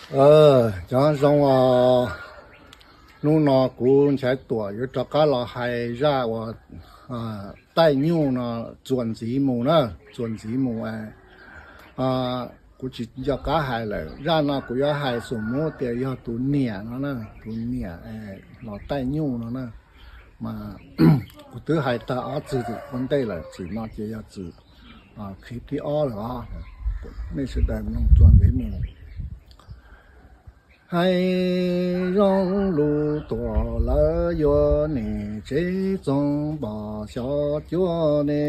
Cov zoo os, hnub no kuv Nchaiv Tuam yuav rov qab los hais zaj uas taij nyuj no txuas ntxiv mus na, txuas ntxiv mus. Kuv tsis nco qab hais lawm, zaj no kuv yuav hais xus muv tias yog tus niam no na, tus niam los taij nyuj no na. Mas kuv twb hais tag ob txwm ua ntej lawm, txwm no ces yog txwm qhib thib ob lawm os. Nej sawv daws mloog txuas ntxiv mus. Hais zoo lus tuam lawv yuav, niam tsev txoov npos xyov cuab ne,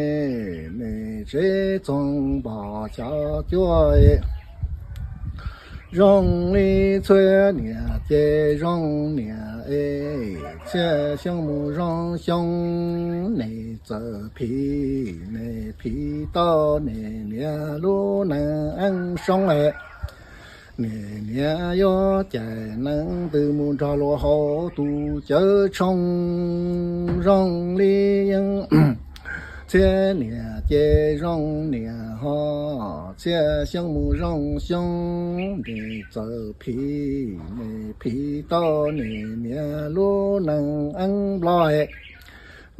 niam tsev txoov npos xyov cuab. Zoo li txhua niam ces zoo niam es, txhia xyoo mus zoo xyoo, niam txawm phim, niam phim tau niam niam lub neej eeb soo es. Niam niam yuav cais nees twg mus nrog luag haus tus cawv tshoob. Zoo li yeej txhia niam ces zoo niam ho, txhia xyoo mus zoo xyoo, niam txawm phim, niam phim tau niam niam lub neej eeb nplog es.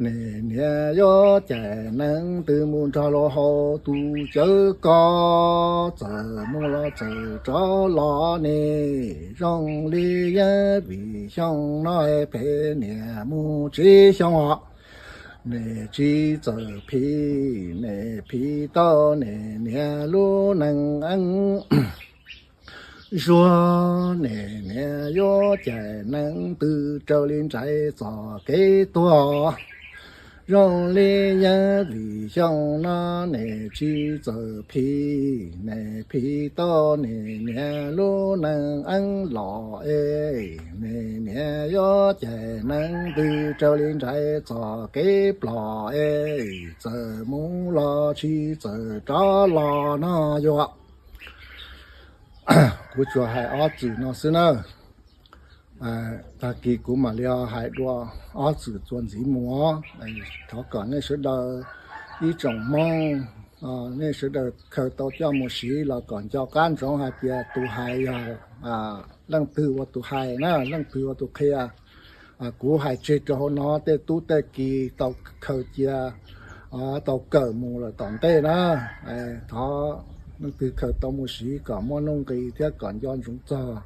Niam niam yuav cais nees twg mus nrog luag haus tus cawv koj, txawm mus los txawm rov los ne. Zoo li yeej vim xyoo no phem niam mus tsib xyoo os. Niam tsis txawm phim, niam phim tau niam niam lub neej eeb zuag. Niam niam yuav cais nees twg raws li nraim txoj kev tuag. Zoo li yeej vim xyoo no niam tsis txawm phim, niam phim tau niam niam lub neej eeb los es. Niam niam yuav cais nees twg raws li nraim txoj kev ploj es, txawm mus los tsis txawm rov los no yuav. Kuv tsuas hais ob txwm no xwb na. Tag kis kuv mam li hais dua ob txwm txuas ntxiv mus os. Thov kom nej sawv daws, ib tsoom Hmoob, nej sawv daws khaws tau coj mus siv los kom nco qab ntsoov hais tias tus hais yog leej twg ua tus hais na, leej twg ua tus qhia. Kuv hais tseg rau hauv no, tej tub tej ki tau khaws cia, tau kawm mus lawm tom ntej na. Thov leej twg khaws tau mus siv kom muaj nuj nqis thiab kom nco ntsoov txog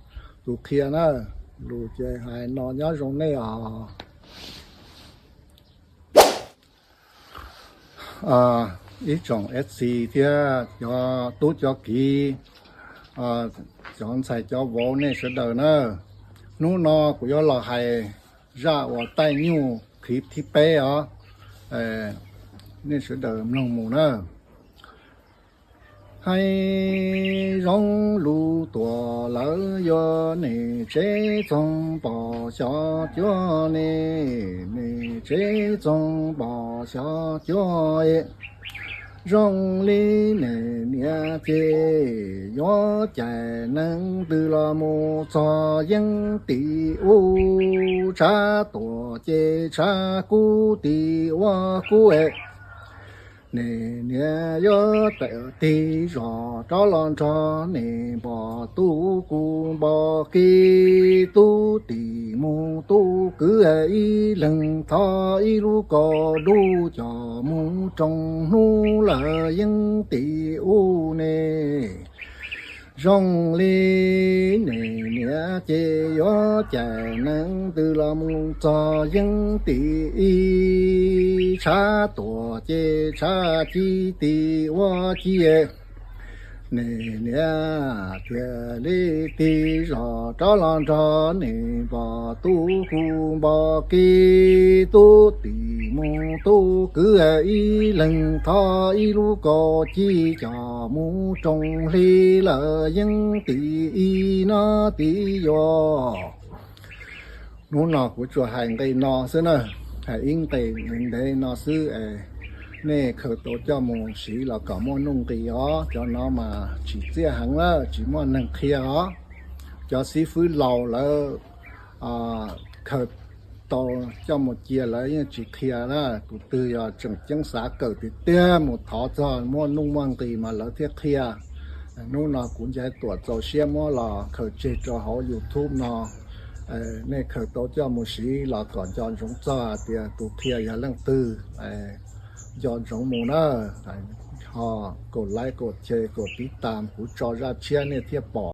tus qhia na. Lus ces hais no, nyob zoo nej os. Ib tsoom F C thiab cov tub cov ki, cov ntxhais cov vauv nej sawv daws na, hnub no kuv yuav los hais zaj uas taij nyuj qhib thib peb os. Nej sawv daws mloog mus na. Hais zoo lus tuam lawv yuav, niam tsev txoov npos xyov cuab ne, niam tsev txoov npos xyov cuab. Zoo li niam niam ces yuav cais nees twg los mus txog yeeb tim ub, tshav tuam ces tshav kub tim ua kub es. Niam niam yuav tawm tig zos rov los nrog niam npos tub kuv npos ki, tub tim mus tub kwv ib leeg thov ib lub kaus dub coj mus roos hnub lawm yeeb tim ub ne. Zoo li niam niam ces yuav cais nees twg los mus txog yeeb tim ib, tshav tuam ces tshav ci tim ua ci es. Niam niam thiaj li tig zos rov los nrog niam npos tub kuv npos ki, tub tim mus tub kwv ib leeg thov ib lub kaus ci coj mus roos hli lawm yeeb tim ib no tim yuav. Hnub no kuv tsuas hais nqe no xwb na, hais ib nqe ntev no xwb es nej khaws tau coj mus siv los kom muaj nuj nqis os. Cov no mas tsim txiaj heev lawm, tsis muaj neeg qhia os. Cov xib fwb laus lawv khaws tau coj mus cia lawv yeej tsis qhia na. Tus twg yog tseem ceeb xav kawm tiag tiag mus thov txog muaj nuj muaj nqis mas lawv thiaj qhia. Hnub no kuv Ncaiv Tuam txaus siab muab los khaws tseg rau hauv YouTube no. Nej khaws tau coj mus siv los kom nco ntsoov txog tias tus qhia yog leej twg, nco ntsoov mus na. Ho kaum like, kaum share, kaum tiv tam, kuv tso zaj tshiab nej thiaj pom.